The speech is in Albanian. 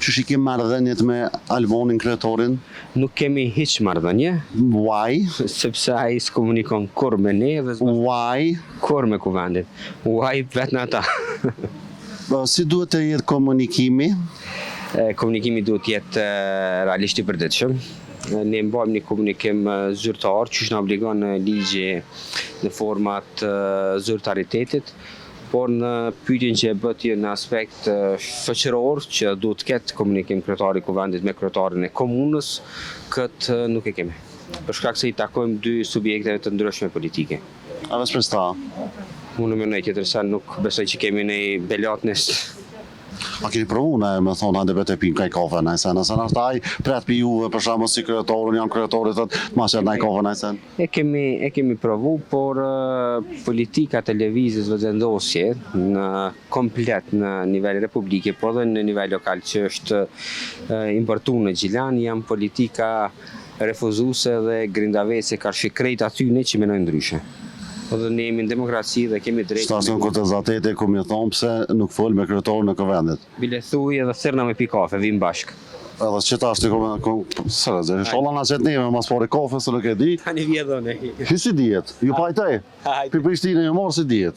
Qysh i ke marrëdhëniet me Albonin kryetorin? Nuk kemi hiç marrëdhënie, Why? sepse ai s'komunikon kurrë me ne dhe s'bën Why? kurrë me kuvendin. Why vetën ata. Si duhet të jetë komunikimi? E, Komunikimi duhet të jetë e, realisht i përditshëm. E, Ne mbajmë një komunikim e, zyrtar, që na obligon e, ligji në format e, zyrtaritetit, por në pyetjen që e bëtë ju në aspekt e, shoqëror, që duhet të ketë komunikim kryetari i kuvendit me kryetarin e komunës, këtë e, nuk e kemi. Për shkak se i takojmë dy subjekteve të ndryshme politike. A veç për sta? Unë mendoj tjetër se nuk besoj që kemi ne belat nes. A keni provu në me thonë hajde vetë e pim kaj kafe në sen, nëse nështë ai pret pi juve për shembull si kryetor, unë jam kryetori thot, ma qet naj kafe në sen. E kemi e kemi provu, por eh, politikat e lëvizjes Vetëvendosje në komplet në nivel republike, po edhe në nivel lokal që është eh, importuar në Gjilan, janë politika refuzuese dhe grindavece karshi krejt atyne që menojnë ndryshe. Edhe ne jemi në demokraci dhe kemi drejtë. Shta se në kurtezatete ku mi thonë pse nuk fol me kryetorin e kuvendit. Bile thuj edhe thirrna me pi kafe, vim bashk. Edhe që tash ti ku ku serioz, inshallah na qet neve mas pari kafe se nuk e di. Tani vjedhon e. Hi si dihet, ju pajtoj. Hajde. Pi Prishtinë ju marr si dihet.